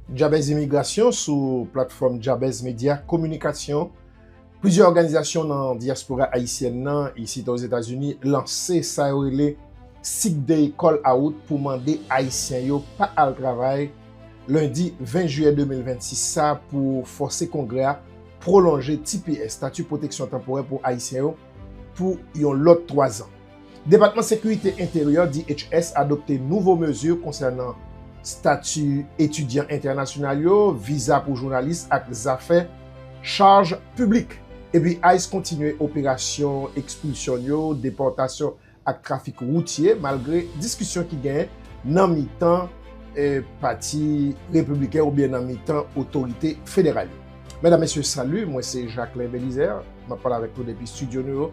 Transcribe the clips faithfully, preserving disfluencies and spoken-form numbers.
Djabèz Imigrasyon sou platfòm Djabèz Medya Kominikasyon. Plizyè òganizasyon nan dyaspora ayisyèn nan isit Ozetazini lanse sa yo rele Sick Day Call Out pou mande Ayisyen yo pa al travay lendi ven jiyè de mil vennsis sa pou fòse Kongrè a pwolonje T P S, Stati Pwoteksyon Tanporè pou Ayisyen yo, pou yon lòt twazan. Depatman Sekirite Enteryè, D H S, adopte nouvo mezi konsènan stati etidyan entènasyonal yo, viza pou jounalis ak zafè chaj piblik. Epi ICE kontinye operasyon ekspilsyon yo, depòtasyon ak trafik woutye, malgre diskisyon ki genyen nan mitan eh, pati repibliken oubyen nan mitan otorite federal yo. Medam, mesye, salut, mwen se Jacquelin Belizaire. M ap pale avèk nou depi estidyo nou yo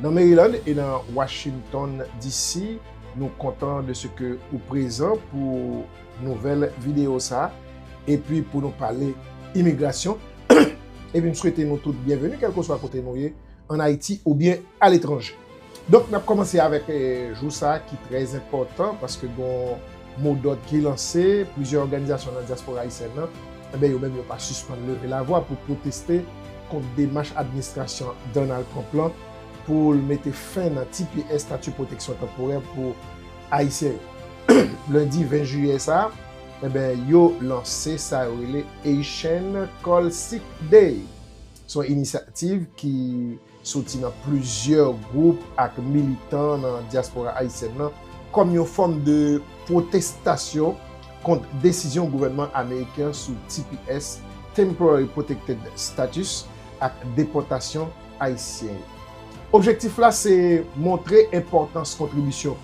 nan Maryland e nan Washington D C. Nou kontan de ce que ou prezan pou nouvèl videyo sa a, epi pou nou pale imigrasyon. Epi m swete nou tout byenveni, kèlkeswa kote nou ye, ann Ayiti oubyen aletranje. Donk, n ap kòmanse avèk eh, jou sa a ki trè enpòtan, paske gon modòd ki lanse, plizyè òganizasyon nan dyaspora ayisyèn nan, enben, yo menm yo pa sispann leve lavwa pou pwoteste kont demach administrasyon Donald Trump lan pou l mete fen nan T P S, Stati Pwoteksyon Tanporè pou Ayisyen yo. Lendi ven jiyè sa a, enben, yo lanse sa yo rele Haitian Call Sick Day. Se yon inisyativ ki soti nan plizyè gwoup ak militan nan dyaspora ayisyèn nan kòm yon fòm de pwotestasyon kont desizyon gouvènman ameriken sou T P S, Temporary Protected Status, ak depòtasyon ayisyen yo. Objektif la se montre enpòtans kontribisyon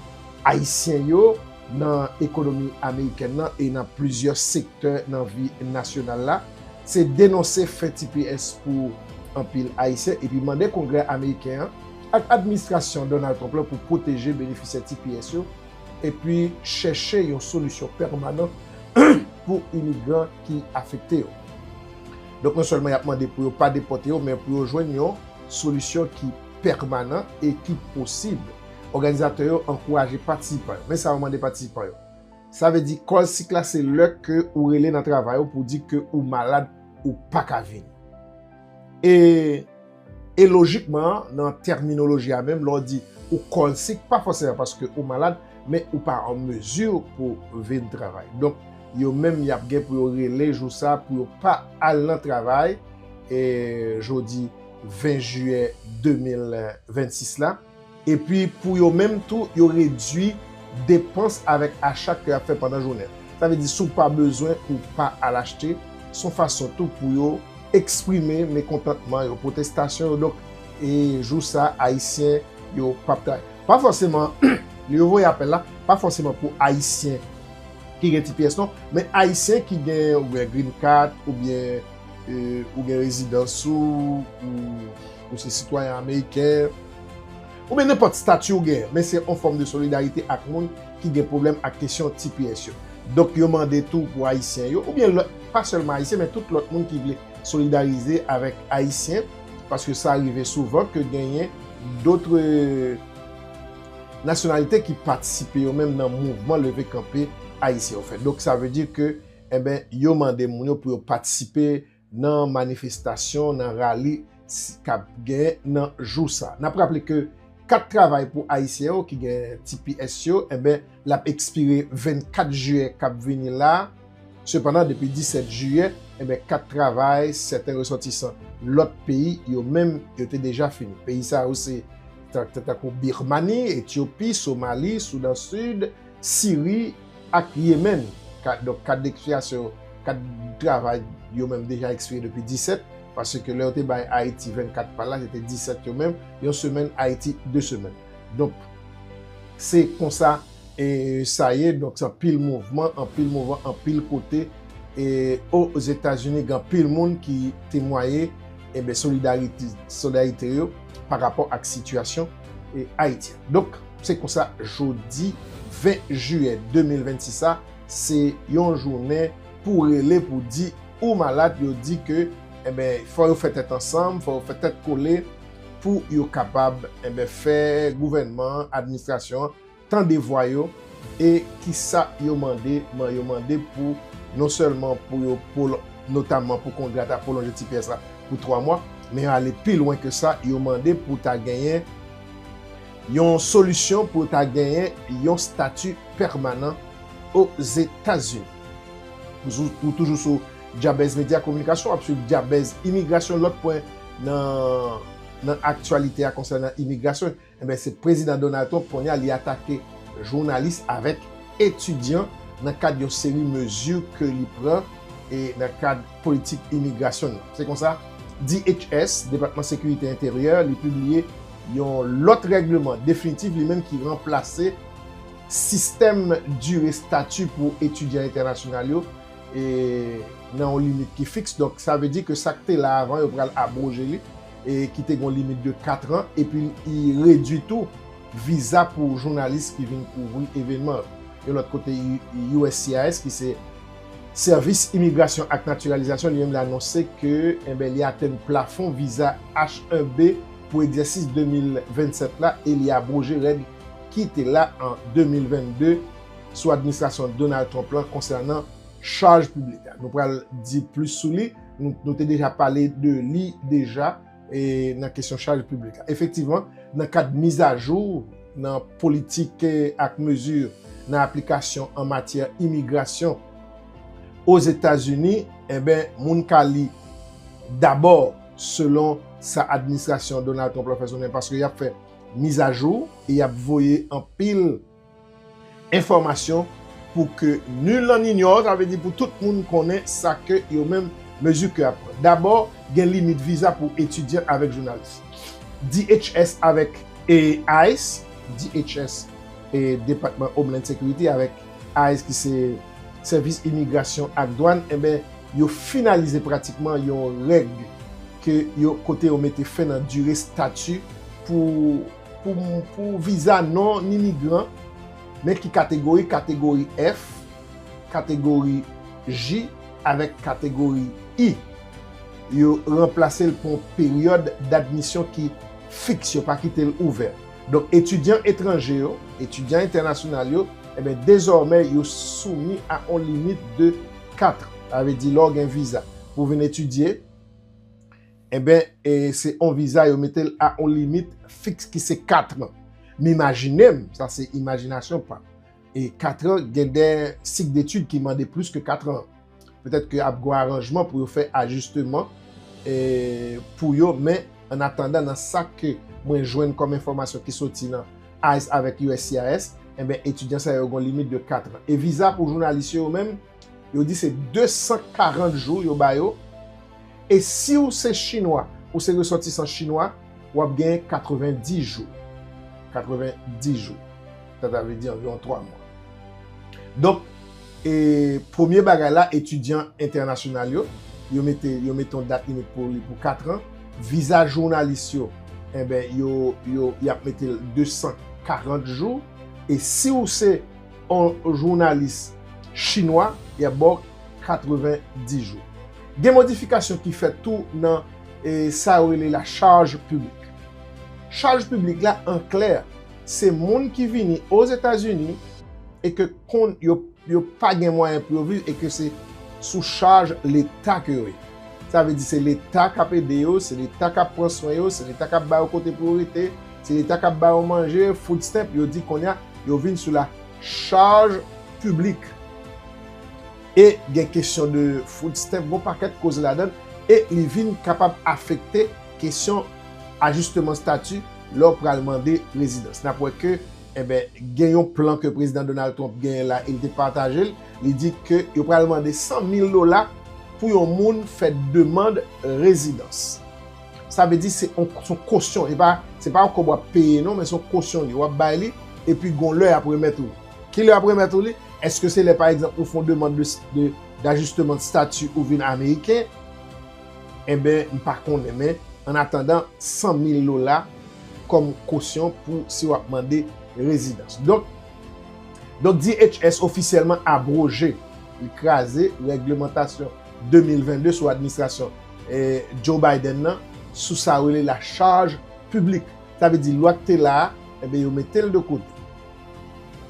ayisyen yo nan ekonomi amerikèn nan e nan plizyè sektè nan vi nasyonal la. Se denonse fen T P S pou anpil ayisyen epi mande Kongrè ameriken an ak administrasyon Donald Trump lan pou pwoteje benefisyè T P S yo epi chèche yon solisyon pèmanan pou imigran ki afekte yo. Donk, non sèlman y ap mande pou yo pa depòte yo, men pou yo jwenn yon solisyon ki pèmanan e ki posib. Òganizatè yo ankouraje patisipan yo. Men sa yo mande patisipan yo. Sa vle di, call sick la se lè ke ou rele nan travay ou pou di ke ou malad, ou pa ka vini. E, e lojikman, nan tèminoloji a menm, lè w di ou call sick, pa fòseman paske ou malad, men ou pa an mezi pou vin travay. Donk, yo menm, y ap gen pou yo rele jou sa pou yo pa al nan travay, e jodi ven jiyè de mil vennsis la. Epi pou yo menm tou, yo redui depans avèk acha ke y ap fè pandan jounen an. Sa vle di, si w pa bezwen, ou pa al achte, se yon fason tou pou yo eksprime mekontantman yo, pwotestasyon yo. Donk, e jou sa, Ayisyen yo p ap travay. Pa fòseman, lè yo voye apèl la, pa fòseman pou Ayisyen ki gen T P S non, men Ayisyen ki gen oubyen green card, oubyen e, ou gen rezidans ou, ou, ou se sitwayen ameriken, oubyen nenpòt stati ou genyen, men se yon fòm de solidarite ak moun ki gen pwoblèm ak kesyon T P S yo. Donk, yo mande tou pou Ayisyen yo, oubyen lòt, pa sèlman Ayisyen, men tout lòt moun ki vle solidarize avèk Ayisyen, paske sa rive souvan ke genyen dòt nasyonalite ki patisipe yo menm nan mouvman leve kanpe ayisyen yo fè. Donk, sa vle di ke, enben, yo mande moun yo pou yo patisipe nan manifestasyon, nan rali s-, k ap genyen nan jou sa. N ap raple ke kat travay pou Ayisyen yo ki gen T P S yo, enben, l ap ekspire vennkat jiyè k ap vini la. Sepandan, depi disèt jiyè, enben, kat travay sèten resòtisan lòt peyi yo menm, yo te deja fini. Peyi sa yo se ta-, ta-, tankou Birmani, Etyopi, Somali, Soudan Sid, Siri ak Yemen. Ka-, donk, kat dekspirasyon, kat travay yo menm deja ekspire depi disèt, paske lè yo te bay Ayiti vennkat pa l la, se te disèt yo menm, yon semèn Ayiti, de semèn. Donk, se konsa e sa ye, donk, se anpil mouvman, anpil mouvman, anpil kote, e Ozetazini, gen anpil moun ki temwaye, enben, solidarite, solidarite yo pa rapò ak sitiyasyon, e, Ayiti. Donk, se konsa, jodi ven jiyè de mil vennsis sa, se yon jounen pou rele, pou di ou malad, yo di ke, enben, fò yo fè tèt ansanm, fò yo fè tèt kole pou yo kapab, enben, fè gouvènman an, administrasyon an, tande vwa yo e kisa yo mande, man-, yo mande pou non sèlman pou yo, pou, notamman pou Kongrè a ta pwolonje T P S la pou twa mwa, men yo ale pi lwen ke sa, yo mande pou ta genyen yon solisyon pou ta genyen yon stati pèmanan Ozetazini. Ou, ou toujou sou Jabez Media Kominikasyon, w ap swiv Jabez Imigrasyon, lòt pwen nan, nan aktyalite a konsènan imigrasyon. Enben, se Prezidan Donald Trump, kounye a, li atake jounalis avèk etidyan nan kad yon seri mezi ke li pran e nan kad politik imigrasyon nan. Se konsa, D H S, Depatman Sekirite Enteryè, li pibliye yon lòt règleman definitif, li menm ki ranplase sistèm dire stati pou etidyan entènasyonal yo, e nan yon limit ki fiks. Donk, sa vle di ke sa k te la avan, yo pral abwoje li, e ki te gen yon limit de kat an, epi li redui tou viza pou jounalis ki vin kouvri evènman yo. Yon lòt kote, U S C I S, ki se Sèvis Imigrasyon ak Natiralizasyon, li menm, li anonse ke, enben, li atenn plafon viza H un B pou egzèsis de mil vennsèt la, e li abwoje règ ki te la an de mil vennde sou administrasyon Donald Trump lan konsènan chaj piblik la. Nou pral di plis sou li. Nou, nou te deja pale de li deja, e nan kesyon chaj piblik la. Efektivman, nan kad mizajou nan politik, e, ak mezi nan aplikasyon an matyè imigrasyon Ozetazini, enben, moun ka li dabò selon sa administrasyon Donald Trump la fè konnen, paske y ap fè mizajou e y ap voye anpil enfòmasyon pou ke nul n'en ignore, sa vle di pou tout moun konnen sa ke yo menm mezi ke y ap pran. Dabò, gen limit viza pou etidyan avèk jounalis. D H S avèk, e, ice, D H S, e, Depatman Homeland Security avèk ice ki se Sèvis Imigrasyon ak Dwàn, enben, yo finalize pratikman yon règ ke yo, kote yo mete fen nan dire stati pou, pou, pou viza non imigran, men ki kategori, kategori F, kategori J avèk kategori I. Yo ranplase l pa yon peryòd dadmisyon ki fiks, yo pa kite l ouvè. Donk, etidyan etranje yo, etidyan entènasyonal yo, enben, dezòmè, yo soumi a yon limit de kat an. Sa vle di, lè w gen viza pou w vin etidye, enben, e se yon viza, yo mete l a yon limit fiks ki se kat an. M imajine m, sa se imajinasyon pa m. E kat an, gen de sik detid ki mande plis ke kat an. Petèt ke ap gen aranjman pou yo fè ajisteman, e, pou yo, men an atandan, nan sa ke mwen jwenn kòm enfòmasyon ki soti nan ice avèk U S C I S, enben, etidyan sa yo gen yon limit de kat an. E viza pou jounalis yo, yo menm, yo di se de san karant jou yo ba yo. E si w se chinwa, ou se resòtisan chinwa, w ap gen katrevenndis jou. Katrevenndis jou. Sa ta vle di anviwon twa mwa. Donk, e, premye bagay la, etidyan entènasyonal yo, yo mete, yo mete yon dat limit pou li pou kat an. Viza jounalis yo, enben, yo, yo, y ap mete l de san karant jou. E si w se yon jounalis chinwa, y ap ba w katrevenndis jou. Gen modifikasyon ki fèt tou nan, e, sa yo rele la charge publique. Chaj piblik la, an klè, se moun ki vini Ozetazini e ke konn, yo, yo pa gen mwayen pou yo viv e ke se sou chaj Leta ke yo ye. Sa vle di se Leta k ap ede yo, se Leta k ap pran swen yo, se Leta k ap ba yo kote pou yo rete, se Leta k ap ba yo manje, food stamp, yo di kounye a, yo vin sou la charge publique. E gen kesyon de food stamp, gon pakèt koze ladan l, e li vin kapab afekte kesyon ajisteman stati lè w pral mande rezidans. N ap wè ke, enben, gen yon plan ke Prezidan Donald Trump genyen la, e li te pataje l, li di ke yo pral mande san mil dola pou yon moun fè demann rezidans. Sa vle di se yon, se yon kosyon, e pa, se pa yon kòb w ap peye non, men se yon kosyon li, w ap bay li, epi gon lè y ap remèt ou li. Ki lè y ap remèt ou li? Èske se lè, pa egzanp, ou fè yon demann de, de, dajisteman de stati ou vin ameriken? Enben, m pa konnen, men an atandan, san mil dola kòm kosyon pou si w ap mande rezidans. Donk, donk, D H S ofisyèlman abwoje, li kraze règlemantasyon de mil vennde sou administrasyon, eh, Joe Biden nan sou sa yo rele la charge publique. Sa vle di lwa k te la a, enben, yo mete l de kote.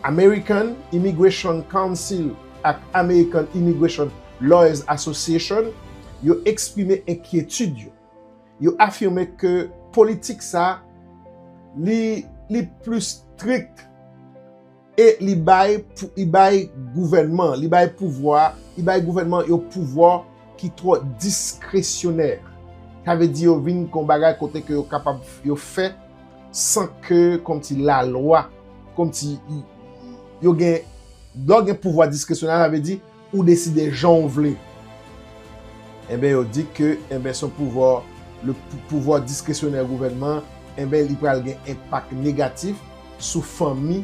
American Immigration Council ak American Immigration Lawyers Association, yo eksprime enkyetid yo. Yo afime ke politik sa, li, li pli strik e li bay pou, li bay gouvènman, li bay pouvwa, li bay gouvènman yon pouvwa ki twò diskresyonè. Sa vle di yo vin kon bagay kote ke yo kapab, yo fè san ke kòmsi lalwa, kòmsi yo gen, lè w gen pouvwa diskresyonè, sa vle di ou deside jan w vle. Enben, yo di ke, enben, se yon pouvwa, le pou- pouvwa diskresyonè gouvènman, enben, li pral gen enpak negatif sou fanmi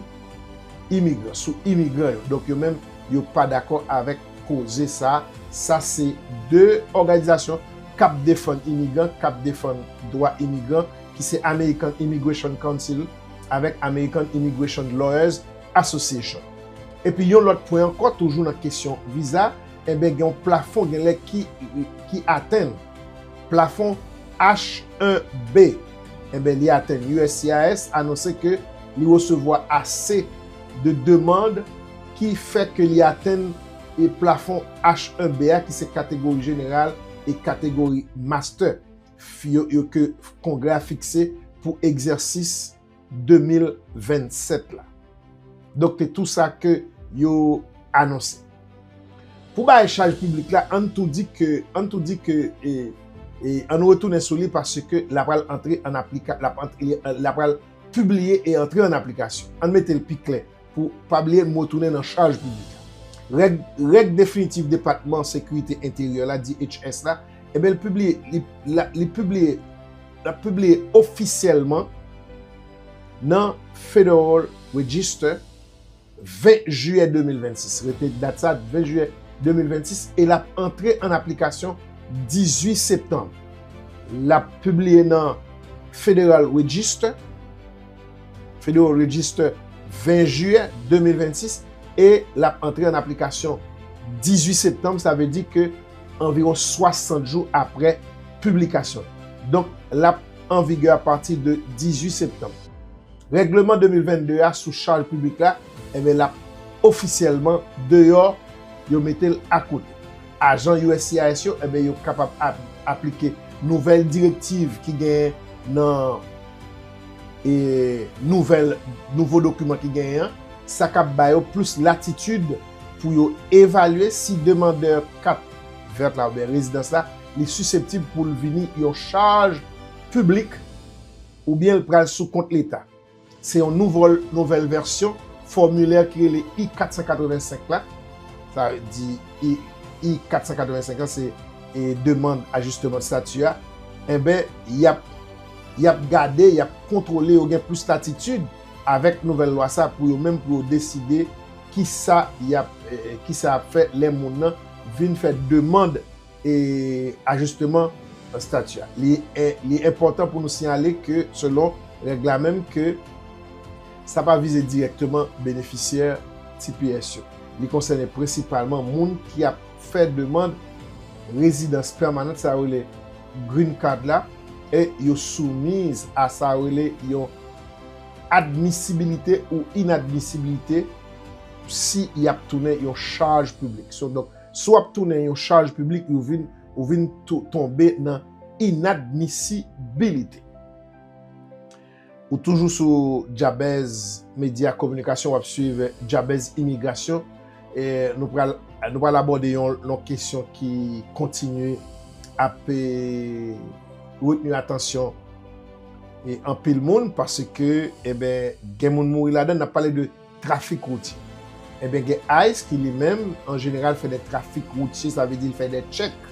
imigran, sou imigran yo. Donk, yo menm, yo pa dakò avèk koze sa. Sa se de òganizasyon k ap defann imigran, k ap defann dwa imigran, ki se American Immigration Council avèk American Immigration Lawyers Association. Epi yon lòt pwen ankò, toujou nan kesyon viza, enben, gen yon plafon genlè ki, ki atenn. Plafon H one B, enben, li atenn. U S C I S anonse ke li resevwa ase de demann ki fè ke li atenn e plafon H one B a, ki se kategori jeneral e kategori master, yo, yo ke Kongrè a fikse pou egzèsis de mil vennsèt la. Donk, se tou sa ke yo anonse. Pou bay chaj piblik la, ann tou di ke, ann tou di ke, e, e, ann retounen sou li paske l ap pral antre an aplika-, l ap antre, l ap pral pibliye e antre an aplikasyon. Ann mete l pi klè pou pa bliye m retounen nan chaj piblik la. Règ, règ definitif Depatman Sekirite Enteryè la, D H S la, enben, l pibliye, li, la, li pibliye, l ap pibliye ofisyèlman nan Federal Register ven jiyè de mil vennsis. Rete dat sa, ven jiyè de mil vennsis, e l ap antre an aplikasyon dizuit septanm. L ap pibliye nan Federal Register, Federal Register, ven jiyè de mil vennsis, e l ap antre an aplikasyon dizuit septanm, sa vle di ke anviwon swasant jou apre piblikasyon. Donk, l ap an vigè apati de dizuit septanm. Règleman de mil vennde a sou chaj piblik la, enben, l ap ofisyèlman deyò, yo mete l akote. Ajan U S C I S yo, enben, yo kapab ap-, aplike nouvèl direktiv ki genyen nan, e, nouvèl, nouvo dokiman ki genyen an. Sa k ap ba yo plis latitid pou yo evalye si demandè kat vèt la oubyen rezidans la, li siseptib pou l vini yon chaj piblik oubyen l pral sou kont Leta. Se yon nouvèl, nouvèl vèsyon fòmilè ki rele I kat san katrevensenk la. Sa vle di I, I kat san katrevensenk la, se, e, demann ajisteman stati a. Enben, y ap, y ap gade, y ap kontwole, yo gen plis latitid avèk nouvèl lwa sa pou yo menm, pou yo deside kisa y ap, e, e, kisa y ap fè lè moun nan vin fè demann e ajisteman estati a. Li, e, li enpòtan pou nou siyale ke, selon règ la menm, ke sa pa vize dirèkteman benefisyè T P S yo. Li konsène prensipalman moun ki ap fè demann rezidans pèmanan, sa yo rele green card la, e yo soumiz a sa yo rele yon admisibilite ou inadmisibilite si y ap tounen yon chaj piblik. So, donk, si w ap tounen yon chaj piblik, ou vin, ou vin tou-, tonbe nan inadmisibilite. Ou toujou sou Jabez Media Kominikasyon, w ap swiv Jabez Imigrasyon. E nou pral, nou pral abòde yon, yon kesyon ki kontinye ap, e, retni atansyon, e, anpil moun, paske, enben, gen moun mouri ladan, n ap pale de trafik woutye. Enben, gen ICE ki li menm, an jeneral, fè de trafik woutye, sa vle di l fè de tchèk.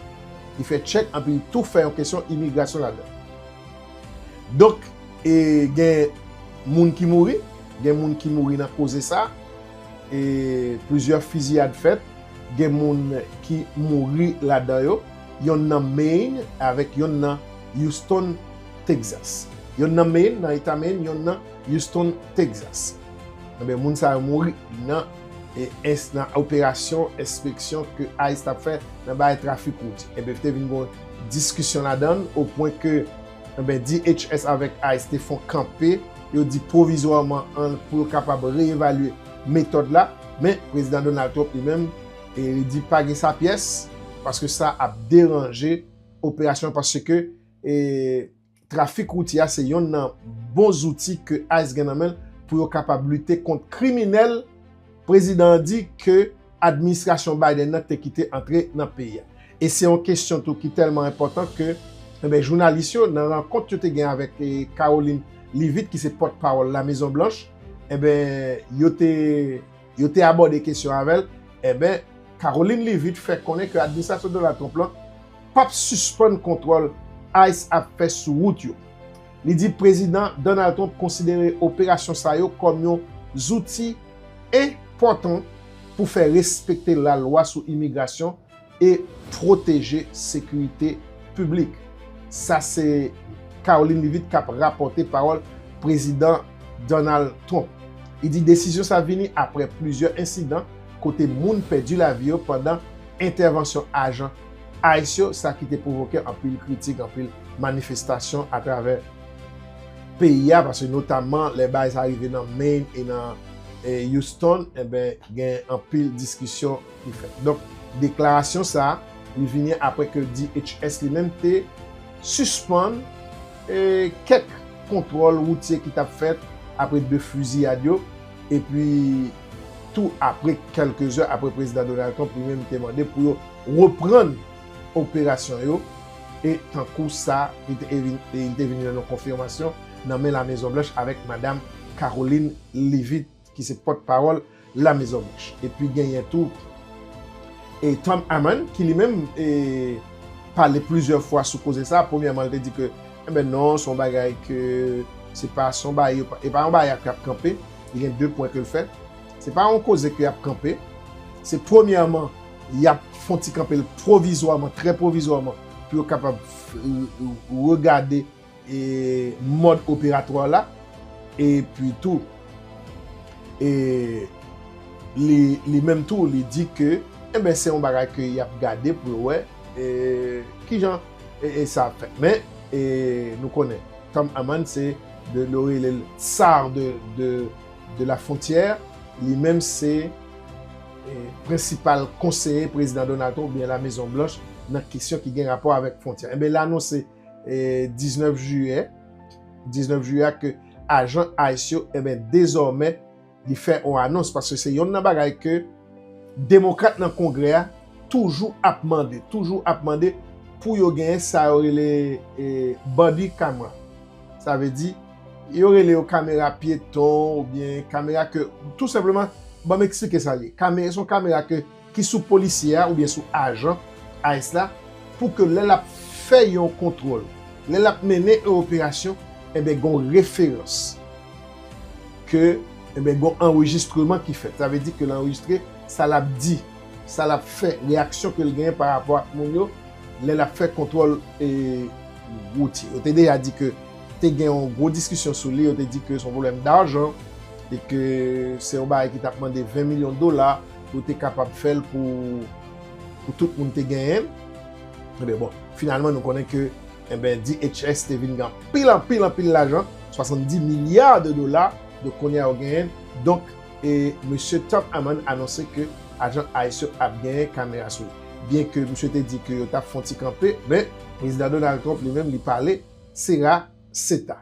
Li fè tchèk, anpi li tou fè yon kesyon imigrasyon ladan. Donk, e, gen moun ki mouri, gen moun ki mouri nan koze sa, e plizyè fiziyad fèt, gen moun ki mouri ladan yo, yonn nan Maine avèk yonn nan Houston, Texas. Yonn nan Maine, nan eta Maine, yonn nan Houston, Texas. Enben, moun sa yo mouri nan, e, ens-, nan operasyon enspeksyon ke ICE t ap fè nan bagay trafik woutye. Enben, te vin gon diskisyon ladan l, o pwen ke, enben, D H S avèk ICE te fon kanpe, yo di pwovizwaman an, pou yo kapab reevalye metòd la, men prezidan Donald Trump li menm, E li di pa gen sa pyès, paske sa ap deranje operasyon, paske, e, trafik woutye a se yonn nan bon zouti ke ICE gen nan men l pou yo kapab lite kont kriminèl prezidan an di ke administrasyon Biden nan te kite antre nan peyi a. E se yon kesyon tou ki tèlman enpòtan ke, enben, jounalis yo, nan rankont yo te gen avèk, e, Caroline Leavitt, ki se pòtpawòl La Mezon Blanch, enben, yo te, yo te abòde kesyon avè l. Enben, Caroline Leavitt fè konnen ke administrasyon Donald Trump lan p ap sispann kontwòl ICE ap fè sou wout yo. Li di prezidan Donald Trump konsidere operasyon sa yo kòm yon zouti enpòtan pou fè respekte lalwa sou imigrasyon e pwoteje sekirite piblik. Sa se Caroline Leavitt k ap rapòte pawòl prezidan Donald Trump. Li di desizyon sa vini apre plizyè ensidan kote moun pèdi lavi yo pandan entèvansyon ajan ICE yo, sa ki te pwovoke anpil kritik, anpil manifestasyon atravè peyi a, paske notamman lè bagay sa rive nan Maine e nan, e, Houston, enben, gen anpil diskisyon ki fèt. Donk, deklarasyon sa, li vini apre ke D H S li menm te sispann, e, kèk kontwòl woutye ki t ap fèt apre de fiziyad yo, epi tou apre kèlke zè apre prezidan Donald Trump li menm te mande pou yo reprann operasyon yo, e tankou sa, li te, li te vini nan yon konfimasyon nan men La Mezon Blanch avèk madam Caroline Leavitt, ki se pòtpawòl La Mezon Blanch. Epi genyen tou, e, Tom Homan, ki li menm, e, pale plizyè fwa sou koze sa. Premyèman, li te di ke, enben non, se yon bagay ke, se pa, se yon bagay, e pa yon bagay k ap kanpe. Li gen de pwen ke l fè. Se pa yon koze ke y ap kanpe. Se premyèman, y ap fè yon ti kanpe l pwovizwaman, trè pwovizwaman, pou yo kapab f-, regade, e, mòd operatwa la. Epi tou, e, li, li menm tou, li di ke, enben, se yon bagay ke y ap gade pou yo wè, e, kijan, e, e sa ap fèt. Men, e, nou konnen, Tom Homan, se de, yo rele l tsar de, de, de la frontière. Li menm se, e, prensipal konseye prezidan Donald Trump oubyen La Mezon Blanch nan kesyon ki gen rapò avèk fwontyè. Enben, l anonse, e, diznèf jiyè, diznèf jiyè a ke ajan ICE yo, enben, dezòmè, li fè yon anons, paske se yonn nan bagay ke demokrat nan Kongrè a toujou ap mande, toujou ap mande pou yo genyen sa yo rele, e, body camera. Sa vle di, yo rele yo kamera pyeton oubyen kamera ke, tou senpleman, ban m eksplike sa l ye. Kamera, se yon kamera ke, ki sou polisye a oubyen sou ajan ICE la, pou ke lè l ap fè yon kontwòl, lè l ap mennen yon operasyon, enben, gen yon referans ke, enben, gen yon anrejistreman ki fèt. Sa vle di ke l anrejistre sa l ap di, sa l ap fè, reyaksyon ke l genyen pa rapò ak moun yo, lè l ap fè kontwòl, e, woutye. Yo te deja di ke te gen yon gwo diskisyon sou li, yo te di ke se yon pwoblèm dajan, e ke se yon bagay ki t ap mande ven milyon dola pou yo te kapab fè l pou, pou tout moun te genyen l. Enben, bon, finalman, nou konnen ke, enben, D H S te vin gen anpil, anpil, anpil lajan, swasanndis milya de dola, donk kounye a yo genyen l. Donk, e mesye Tom Homan anonse ke ajan ICE yo ap genyen kamera sou yo. Byenke misye te di ke yo t ap fè yon ti kanpe, men prezidan Donald Trump li menm li pale, sera seta.